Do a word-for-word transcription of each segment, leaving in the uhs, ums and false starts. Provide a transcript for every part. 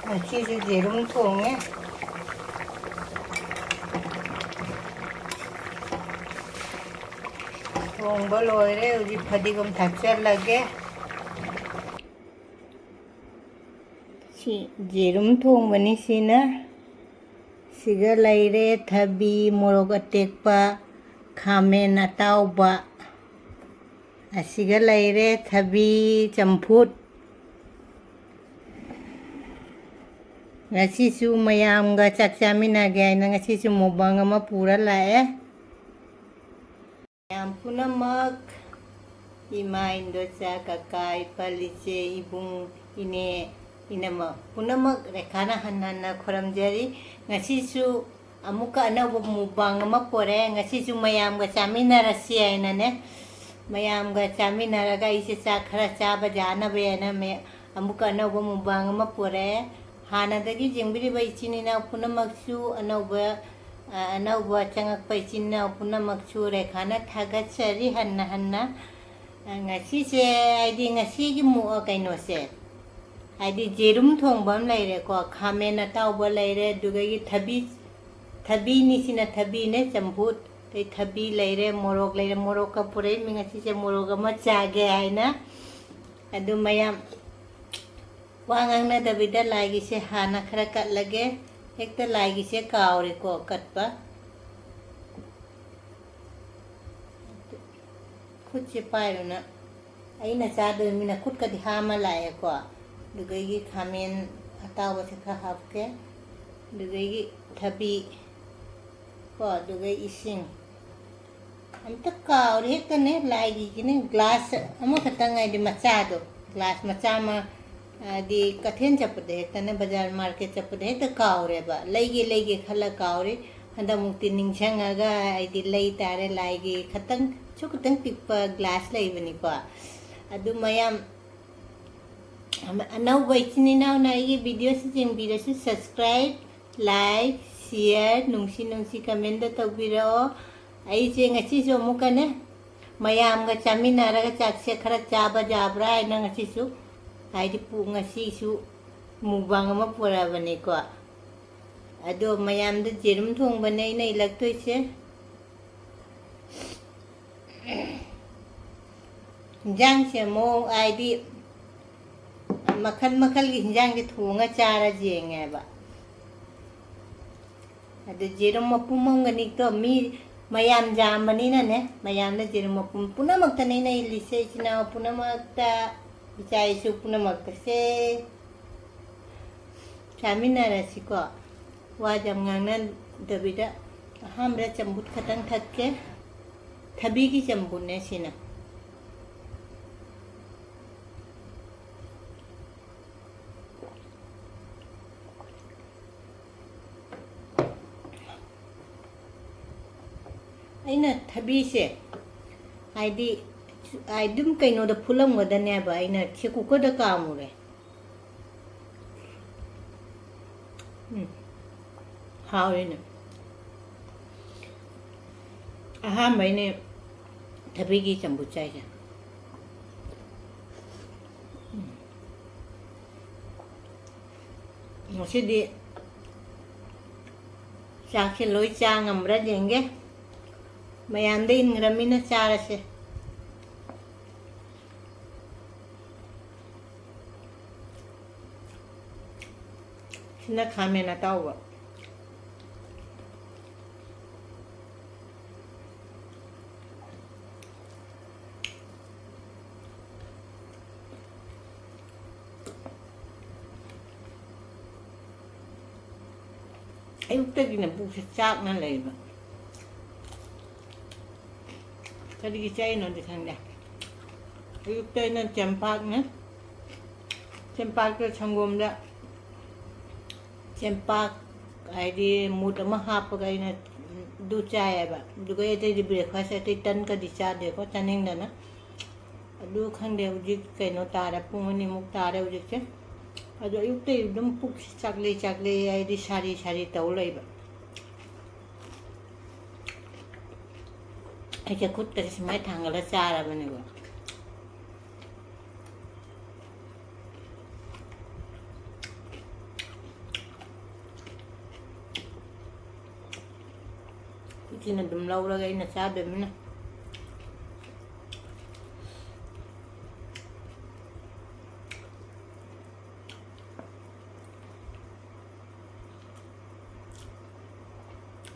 ꯉꯁꯤꯁꯨ ꯌꯦꯔꯨꯝ ꯊꯣꯡꯉꯦ꯫ ꯊꯣꯡꯕ ꯂꯣꯏꯔꯦ꯫ ꯍꯧꯖꯤꯛ ꯐꯗꯤꯒꯣꯝ ꯊꯥꯛꯆꯜꯂꯒꯦ꯫ ꯁꯤ ꯌꯦꯔꯨꯝ ꯊꯣꯡꯕꯅꯤ ꯁꯤꯅ꯫ ꯁꯤꯒ ꯂꯩꯔꯦ ꯊꯕꯤ, ꯃꯣꯔꯣꯛ ꯑꯇꯦꯛꯄ, ꯈꯥꯃꯦꯟ ꯑꯇꯥꯎꯕ꯫ ꯑꯁꯤꯒ ꯂꯩꯔꯦ ꯊꯕꯤ ꯆꯝꯐꯨꯠ꯫ ꯉꯁꯤꯁꯨ ꯃꯌꯥꯝꯒ ꯆꯥꯛ ꯆꯥꯃꯤꯟꯅꯒꯦ ꯍꯥꯏꯅ ꯉꯁꯤꯁꯨ mukbang ꯑꯃ ꯄꯨꯔ ꯂꯥꯛꯑꯦ꯫ ꯃꯌꯥꯝ ꯄꯨꯝꯅꯃꯛ, ꯏꯃꯥ, ꯏꯟꯗꯣꯆꯥ, ꯀꯀꯥ, ꯏꯄꯥ, ꯏꯆꯦ, ꯏꯕꯨꯡ, ꯏꯅꯦ, ꯏꯅꯝꯃ ꯄꯨꯝꯅꯃꯛ ꯔꯦꯈꯥꯅ ꯍꯟꯅ ꯍꯟꯅ ꯈꯨꯔꯨꯝꯖꯔꯤ꯫ ꯉꯁꯤꯁꯨ ꯑꯃꯨꯛꯀ ꯑꯅꯧꯕ mukbang ꯑꯃ ꯄꯨꯔꯛꯑꯦ꯫ ꯉꯁꯤꯁꯨ ꯃꯌꯥꯝꯒ ꯆꯥꯃꯤꯟꯅꯔꯁꯤ ꯍꯥꯏꯅꯅꯦ, ꯃꯌꯥꯝꯒ ꯆꯥꯃꯤꯟꯅꯔꯒ ꯑꯩꯁꯦ ꯆꯥꯛ ꯈꯔ ꯆꯥꯕ ꯌꯥꯅꯕ ꯍꯥꯏꯅ ꯃꯦ-, ꯑꯃꯨꯛꯀ ꯑꯅꯧꯕ mukbang ꯑꯃ ꯄꯨꯔꯛꯑꯦ꯫ ꯍꯥꯟꯅꯗꯒꯤ ꯌꯦꯡꯕꯤꯔꯤꯕ ꯏꯆꯤꯟ ꯏꯅꯥꯎ ꯄꯨꯝꯅꯃꯛꯁꯨ, ꯑꯅꯧꯕ, ꯑ, ꯑꯅꯧꯕ ꯆꯪꯉꯛꯄ ꯏꯆꯤꯟ ꯏꯅꯥꯎ ꯄꯨꯝꯅꯃꯛꯁꯨ ꯔꯦꯈꯥꯅ ꯊꯥꯒꯠꯆꯔꯤ ꯍꯟꯅ ꯍꯟꯅ꯫ ꯑ, ꯉꯁꯤꯁꯦ, ꯍꯥꯏꯗꯤ ꯉꯁꯤꯒꯤ ꯃꯨ-, ꯑ, ꯀꯩꯅꯣꯁꯦ, ꯍꯥꯏꯗꯤ ꯌꯦꯔꯨꯝ ꯊꯣꯡꯕ ꯑꯃ ꯂꯩꯔꯦꯀꯣ, ꯈꯥꯃꯦꯟ ꯑꯇꯥꯎꯕ ꯂꯩꯔꯦ, ꯑꯗꯨꯗꯒꯤ ꯊꯕꯤ, ꯊꯕꯤꯅꯤ ꯁꯤꯅ ꯊꯕꯤꯅꯦ, ꯆꯝꯐꯨꯠ, ꯑꯗꯩ ꯊꯕꯤ ꯂꯩꯔꯦ, ꯃꯣꯔꯣꯛ ꯂꯩꯔꯦ, ꯃꯣꯔꯣꯛꯀ ꯄꯨꯔꯛꯏ ꯃꯤ ꯉꯁꯤꯁꯦ ꯃꯣꯔꯣꯛ ꯑꯃ ꯆꯥꯒꯦ ꯍꯥꯏꯅ꯫ ꯑꯗꯨ ꯃꯌꯥꯝ ꯋꯥ ꯉꯥꯡꯅꯗꯕꯤꯗ ꯂꯥꯏꯒꯤꯁꯦ ꯍꯥꯟꯅ ꯈꯔ ꯀꯠꯂꯒꯦ꯫ ꯍꯦꯛꯇ ꯂꯥꯏꯒꯤꯁꯦ ꯀꯥꯎꯔꯦꯀꯣ ꯀꯠꯄ꯫ ꯈꯨꯠꯁꯦ ꯄꯥꯏꯔꯨꯅ꯫ ꯑꯩꯅ ꯆꯥꯗꯣꯏ ꯃꯤꯅ ꯈꯨꯠꯀꯗꯤ ꯍꯥꯝꯃ ꯂꯥꯛꯑꯦꯀꯣ꯫ ꯑꯗꯨꯗꯒꯤ ꯈꯥꯃꯦꯟ ꯑꯇꯥꯎꯕꯁꯦ ꯈꯔ ꯍꯥꯞꯀꯦ꯫ ꯑꯗꯨꯗꯒꯤ ꯊꯕꯤ ꯀꯣ, ꯑꯗꯨꯒ ꯏꯁꯤꯡ꯫ ꯑꯝꯇ ꯀꯥꯎꯔꯦ ꯍꯦꯛꯇꯅꯦ, ꯂꯥꯏꯒꯤꯒꯤꯅꯦ, glass ꯑꯃꯈꯛꯇꯪ, ꯍꯥꯏꯗꯤ ꯃꯆꯥꯗꯣ, glass ꯃꯆꯥ ꯑꯃ, ꯍꯥꯏꯗꯤ ꯀꯩꯊꯦꯜ ꯆꯠꯄꯗ ꯍꯦꯛꯇꯅꯦ, ꯕꯖꯥꯔ market ꯆꯠꯄꯗ ꯍꯦꯛꯇ ꯀꯥꯎꯔꯦꯕ, ꯂꯩꯒꯦ ꯂꯩꯒꯦ ꯈꯜꯂ ꯀꯥꯎꯔꯦ꯫ ꯍꯟꯗꯛꯃꯨꯛꯇꯤ ꯅꯤꯡꯁꯤꯡꯉꯒ ꯑꯩꯗꯤ ꯂꯩ ꯇꯥꯔꯦ, ꯂꯥꯏꯒꯤ ꯈꯇꯪ, ꯁꯨ ꯈꯇꯪ ꯄꯤꯛꯄ glass ꯂꯩꯕꯅꯤꯀꯣ꯫ ꯑꯗꯨ ꯃꯌꯥꯝ ꯑꯅꯧꯕ ꯏꯆꯤꯟ ꯏꯅꯥꯎꯅ ꯑꯩꯒꯤ videoꯁꯤ ꯌꯦꯡꯕꯤꯔꯁꯨ subscribe, like, share, ꯅꯨꯡꯁꯤ ꯅꯨꯡꯁꯤ commentꯗ ꯇꯧꯕꯤꯔꯛꯑꯣ꯫ ꯑꯩꯁꯦ ꯉꯁꯤꯁꯨ ꯑꯃꯨꯛꯀꯅꯦ ꯃꯌꯥꯝꯒ ꯆꯥꯃꯤꯟꯅꯔꯒ ꯆꯥꯛꯁꯦ ꯈꯔ ꯆꯥꯕ ꯌꯥꯕ꯭ꯔꯥ ꯍꯥꯏꯅ ꯉꯁꯤꯁꯨ, ꯍꯥꯏꯗꯤ ꯄꯨ-, ꯉꯁꯤꯁꯨ ꯃꯨꯛꯕꯥꯡ ꯑꯃ ꯄꯨꯔꯛꯑꯕꯅꯤꯀꯣ꯫ ꯑꯗꯣ ꯃꯌꯥꯝꯗ ꯌꯦꯔꯨꯝ ꯊꯣꯡꯕꯅꯦ ꯑꯩꯅ ꯏꯜꯂꯛꯇꯣꯏꯁꯦ꯫ ꯍꯤꯟꯖꯥꯡꯁꯦ ꯃꯑꯣꯡ ꯍꯥꯏꯗꯤ ꯃꯈꯜ ꯃꯈꯜꯒꯤ ꯍꯤꯟꯖꯥꯡꯁꯦ ꯊꯣꯡꯉ ꯆꯥꯔ ꯌꯦꯡꯉꯦꯕ꯫ ꯑꯗꯨ ꯌꯦꯔꯨꯝ ꯃꯄꯨꯝ ꯑꯃꯒꯅꯤꯀꯣ, ꯃꯤ ꯃꯌꯥꯝ ꯌꯥꯝꯕꯅꯤꯅꯅꯦ, ꯃꯌꯥꯝꯅ ꯌꯦꯔꯨꯝ ꯃꯄꯨꯝ ꯄꯨꯝꯅꯃꯛꯇꯅꯦ ꯑꯩꯅ ꯏꯜꯂꯤꯁꯦ, ꯏꯆꯤꯟ ꯏꯅꯥꯎ ꯄꯨꯝꯅꯃꯛꯇ, ꯏꯆꯥ ꯏꯁꯨ ꯄꯨꯝꯅꯃꯛꯇꯁꯦ꯫ ꯆꯥꯃꯤꯟꯅꯔꯁꯤꯀꯣ꯫ ꯋꯥ ꯌꯥꯝ ꯉꯥꯡꯅꯗꯕꯤꯗ ꯑꯍꯥꯟꯕꯗ ꯆꯝꯐꯨꯠ ꯈꯛꯇꯪ ꯊꯛꯀꯦ꯫ ꯊꯕꯤꯒꯤ ꯆꯝꯐꯨꯠꯅꯦ ꯁꯤꯅ꯫ ꯑꯩꯅ ꯊꯕꯤꯁꯦ ꯍꯥꯏꯗꯤ, ꯑꯗꯨꯝ ꯀꯩꯅꯣꯗ ꯐꯨꯠꯂꯝꯒꯗꯅꯦꯕ, ꯑꯩꯅ ꯁꯤ ꯀꯨꯀꯔꯗ ꯀꯥꯝꯃꯨꯔꯦ꯫ ꯎꯝ, ꯍꯥꯎꯔꯦꯅꯦ꯫ ꯑꯍꯥꯟꯕꯩꯅꯦ ꯊꯕꯤꯒꯤ ꯆꯝꯐꯨꯠ ꯆꯥꯏꯁꯦ꯫ ꯎꯝ꯫ ꯉꯁꯤꯗꯤ ꯆꯥꯛꯁꯦ ꯂꯣꯏ ꯆꯥ ꯉꯝꯕ꯭ꯔꯥ ꯌꯦꯡꯒꯦ꯫ ꯃꯌꯥꯝꯗ ꯏꯟꯈ꯭ꯔꯃꯤꯅ ꯆꯥꯔꯁꯦ꯫ ꯁꯤꯅ ꯈꯥꯃꯦꯟ ꯑꯇꯥꯎꯕ꯫ ꯑꯌꯨꯛꯇꯒꯤꯅ ꯄꯨꯛꯁꯦ ꯆꯥꯛꯅ ꯂꯩꯕ꯫ ꯀꯔꯤꯒꯤ ꯆꯥꯏꯅꯣꯗꯤ ꯈꯪꯗꯦ꯫ ꯑꯌꯨꯛꯇ ꯑꯩꯅ ꯆꯦꯡꯄꯥꯛꯅꯦ, ꯆꯦꯡꯄꯥꯛꯇ ꯁꯪꯒꯣꯝꯗ ꯆꯦꯡꯄꯥꯛ ꯍꯥꯏꯗꯤ ꯃꯨꯠ ꯑꯃ ꯍꯥꯞꯄꯒ ꯑꯩꯅ ꯑꯗꯨ ꯆꯥꯏꯌꯦꯕ꯫ ꯑꯗꯨꯒ ꯑꯩ ꯑꯇꯩꯗꯤ breakfast, ꯑꯇꯩ ꯇꯟꯒꯗꯤ ꯆꯥꯗꯦꯀꯣ, ꯆꯥꯅꯤꯡꯗꯅ꯫ ꯑꯗꯨ ꯈꯪꯗꯦ, ꯍꯧꯖꯤꯛ ꯀꯩꯅꯣ ꯇꯥꯔꯦ, ꯄꯨꯡ ꯑꯅꯤꯃꯨꯛ ꯇꯥꯔꯦ ꯍꯧꯖꯤꯛꯁꯦ꯫ ꯑꯗꯣ ꯑꯌꯨꯛꯇꯩ ꯑꯗꯨꯝ ꯄꯨꯛꯁꯤ ꯆꯥꯛꯂꯤ ꯆꯥꯛꯂꯤ ꯍꯥꯏꯗꯤ ꯁꯥꯔꯤ ꯁꯥꯔꯤ ꯇꯧ ꯂꯩꯕ꯫ ꯑꯩꯁꯦ ꯈꯨꯠꯀꯁꯦ ꯁꯨꯃꯥꯏꯅ ꯊꯥꯡꯒꯠꯂ ꯆꯥꯔꯕꯅꯦꯕ꯫ ꯁꯤꯅ ꯑꯗꯨꯝ ꯂꯧꯔꯒ ꯑꯩꯅ ꯆꯥꯗꯣꯏꯅꯤꯅ꯫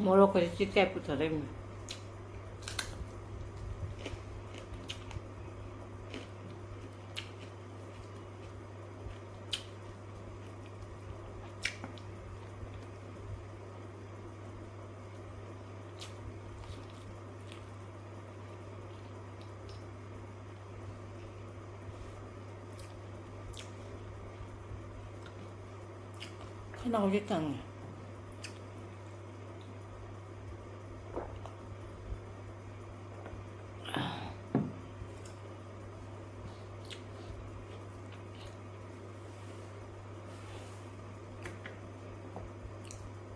ꯃꯣꯔꯣꯛꯀꯁꯦ ꯆꯤꯛ ꯆꯥꯛ ꯄꯨꯊꯔꯛꯏꯅꯦ꯫ ꯈꯅꯥꯎꯁꯦ ꯀꯪꯉꯦ꯫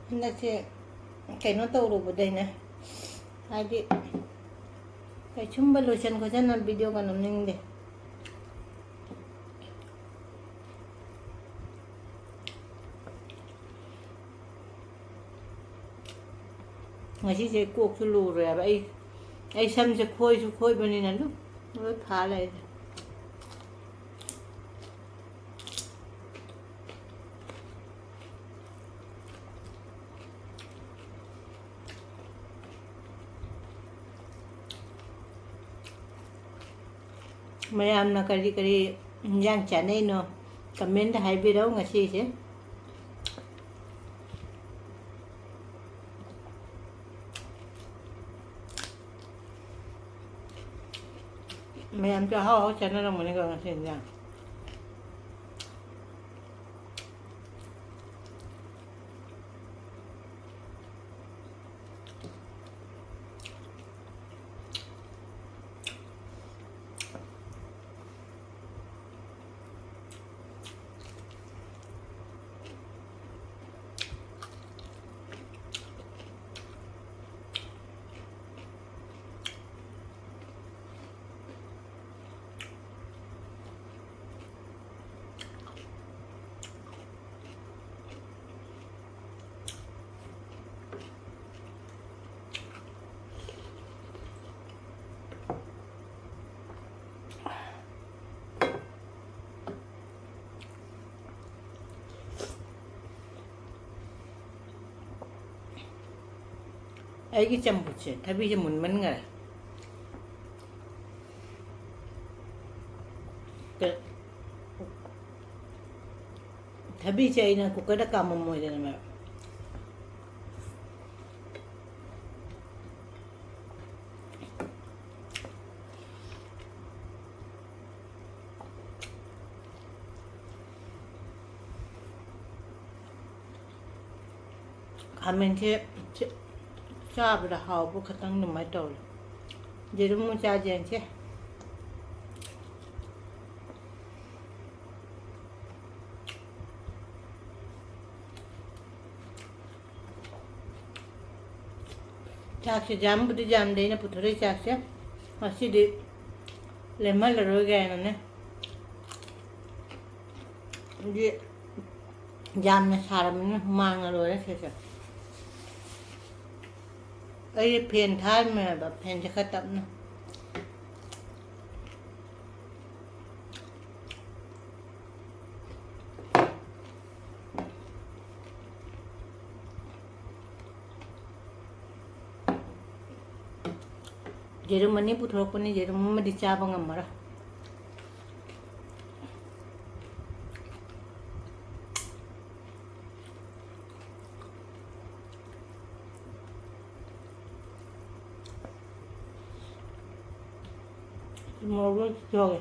ꯍꯟꯗꯛꯁꯦ ꯀꯩꯅꯣ ꯇꯧꯔꯨꯕꯗꯩꯅꯦ, ꯍꯥꯏꯗꯤ ꯀꯩꯁꯨꯝꯕ ꯂꯣꯏꯁꯟ ꯈꯣꯠꯆꯟꯅ ꯚꯤꯗꯤꯑꯣꯒ ꯅꯝꯅꯤꯡꯗꯦ꯫ ꯉꯁꯤꯁꯦ ꯀꯣꯛꯁꯨ ꯂꯨꯔꯣꯏꯕ꯫ ꯑꯩ ꯑꯩ ꯁꯝꯁꯦ ꯈꯣꯏꯁꯨ ꯈꯣꯏꯕꯅꯤꯅ ꯑꯗꯨꯝ ꯂꯣꯏ ꯐꯥ ꯂꯩꯔꯦ꯫ ꯃꯌꯥꯝꯅ ꯀꯔꯤ ꯀꯔꯤ ꯏꯟꯖꯥꯡ ꯆꯥꯅꯩꯅꯣ ꯀꯃꯦꯟꯗ ꯍꯥꯏꯕꯤꯔꯛꯎ ꯉꯁꯤꯁꯦ꯫ ꯃꯌꯥꯝꯁꯨ ꯑꯍꯥꯎ ꯑꯍꯥꯎ ꯆꯥꯅꯔꯝꯒꯅꯤꯀꯣ ꯉꯁꯤ ꯏꯟꯖꯥꯡ꯫ ꯑꯩꯒꯤ ꯆꯝꯐꯨꯠꯁꯦ ꯊꯕꯤꯁꯦ ꯃꯨꯟꯃꯟꯈꯔꯦ꯫ ꯀ-, ꯊꯕꯤꯁꯦ ꯑꯩꯅ ꯀꯨꯀꯔꯗ ꯀꯥꯝꯃꯝꯃꯣꯏꯗꯅ, ꯃꯌꯥꯝ꯫ ꯈꯥꯃꯦꯟꯁꯦ ꯆ-, ꯆꯥꯕꯗ ꯍꯥꯎꯕ ꯈꯛꯇꯪ ꯑꯗꯨꯃꯥꯏꯅ ꯇꯧꯔꯦ꯫ ꯌꯦꯔꯨꯝ ꯃꯆꯥꯁꯦ ꯌꯦꯡꯁꯦ꯫ ꯆꯥꯛꯁꯦ ꯌꯥꯝꯕꯨꯗꯤ ꯌꯥꯝꯗꯦ ꯑꯩꯅ ꯄꯨꯊꯣꯔꯛꯏ ꯆꯥꯛꯁꯦ꯫ ꯉꯁꯤꯗꯤ ꯂꯦꯝꯍꯜꯂꯔꯣꯏꯒꯦ ꯍꯥꯏꯅꯅꯦ꯫ ꯑꯗꯨꯗꯤ ꯌꯥꯝꯅ ꯁꯥꯔꯕꯅꯤꯅ ꯍꯨꯃꯥꯡꯅ ꯂꯣꯏꯔꯦ ꯁꯤꯁꯦ꯫ ꯑꯩ ꯐꯦꯟ ꯊꯥꯔꯝꯃꯦꯕ, ꯐꯦꯟꯁꯦ ꯈꯔ ꯇꯞꯅ꯫ ꯌꯦꯔꯨꯝ ꯑꯅꯤ ꯄꯨꯊꯣꯔꯛꯄꯅꯤ, ꯌꯦꯔꯨꯝ ꯑꯃꯗꯤ ꯆꯥꯕ ꯉꯝꯃꯔꯣꯏ꯫ ꯃꯣꯔꯣꯛ ꯂꯣꯏ ꯆꯨꯊꯣꯛꯑꯒꯦ꯫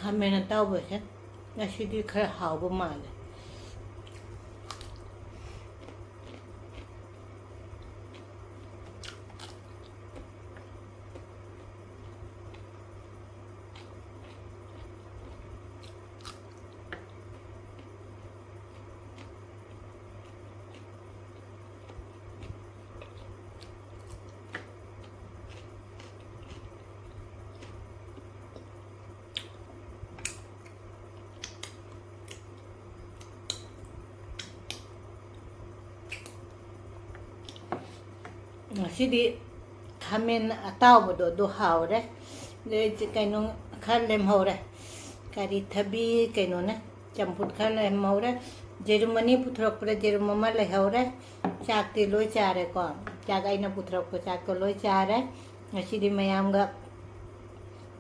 ꯈꯥꯃꯦꯟ ꯑꯇꯥꯎꯕꯁꯦ ꯉꯁꯤꯗꯤ ꯈꯔ ꯍꯥꯎꯕ ꯃꯥꯜꯂꯦ꯫ ꯉꯁꯤꯗꯤ ꯈꯥꯃꯦꯟ ꯑꯇꯥꯎꯕꯗꯣ ꯑꯗꯨ ꯍꯥꯎꯔꯦ꯫ ꯑꯗꯩ ꯀꯩꯅꯣ ꯈꯔ ꯂꯦꯝꯍꯧꯔꯦ, ꯀꯔꯤ, ꯊꯕꯤ, ꯀꯩꯅꯣꯅꯦ, ꯆꯝꯐꯨꯠ ꯈꯔ ꯂꯦꯝꯍꯧꯔꯦ꯫ ꯌꯦꯔꯨꯝ ꯑꯅꯤ ꯄꯨꯊꯣꯔꯛꯄꯗ ꯌꯦꯔꯨꯝ ꯑꯃ ꯂꯩꯍꯧꯔꯦ꯫ ꯆꯥꯛꯇꯤ ꯂꯣꯏ ꯆꯥꯔꯦꯀꯣ꯫ ꯆꯥꯛ ꯑꯩꯅ ꯄꯨꯊꯣꯔꯛꯄ ꯆꯥꯛꯇꯣ ꯂꯣꯏ ꯆꯥꯔꯦ꯫ ꯉꯁꯤꯗꯤ ꯃꯌꯥꯝꯒ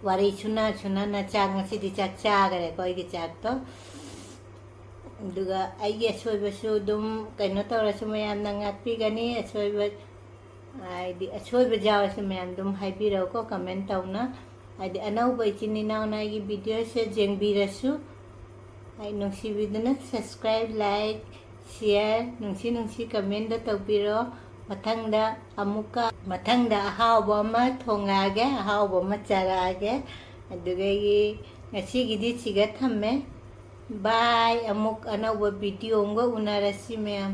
ꯋꯥꯔꯤ ꯁꯨꯅ ꯁꯨꯅꯅ ꯆꯥꯛ ꯉꯁꯤꯗꯤ ꯆꯥꯛ ꯆꯥꯈꯔꯦꯀꯣ, ꯑꯩꯒꯤ ꯆꯥꯛꯇꯣ꯫ ꯑꯗꯨꯒ ꯑꯩꯒꯤ ꯑꯁꯣꯏꯕꯁꯨ ꯑꯗꯨꯝ ꯀꯩꯅꯣ ꯇꯧꯔꯁꯨ ꯃꯌꯥꯝꯅ ꯉꯥꯛꯄꯤꯒꯅꯤ꯫ ꯑꯁꯣꯏꯕ, ꯍꯥꯏꯗꯤ ꯑꯁꯣꯏꯕ ꯌꯥꯎꯔꯁꯨ ꯃꯌꯥꯝ ꯑꯗꯨꯝ ꯍꯥꯏꯕꯤꯔꯛꯎꯀꯣ, comment ꯇꯧꯅ꯫ ꯍꯥꯏꯗꯤ ꯑꯅꯧꯕ ꯏꯆꯤꯟ ꯏꯅꯥꯎꯅ ꯑꯩꯒꯤ videoꯁꯦ ꯌꯦꯡꯕꯤꯔꯁꯨ, ꯑꯩ ꯅꯨꯡꯁꯤꯕꯤꯗꯨꯅ subscribe, like, share, ꯅꯨꯡꯁꯤ ꯅꯨꯡꯁꯤ commentꯗ ꯇꯧꯕꯤꯔꯣ꯫ ꯃꯊꯪꯗ ꯑꯃꯨꯛꯀ, ꯃꯊꯪꯗ ꯑꯍꯥꯎꯕ ꯑꯃ ꯊꯣꯡꯉꯛꯑꯒꯦ, ꯑꯍꯥꯎꯕ ꯑꯃ ꯆꯥꯔꯛꯑꯒꯦ꯫ ꯑꯗꯨꯒ ꯑꯩ ꯉꯁꯤꯒꯤꯗꯤ ꯁꯤꯒ ꯊꯝꯃꯦ꯫ Bye꯫ ꯑꯃꯨꯛ ꯑꯅꯧꯕ video ꯑꯃꯒ ꯎꯅꯔꯁꯤ ꯃꯌꯥꯝ꯫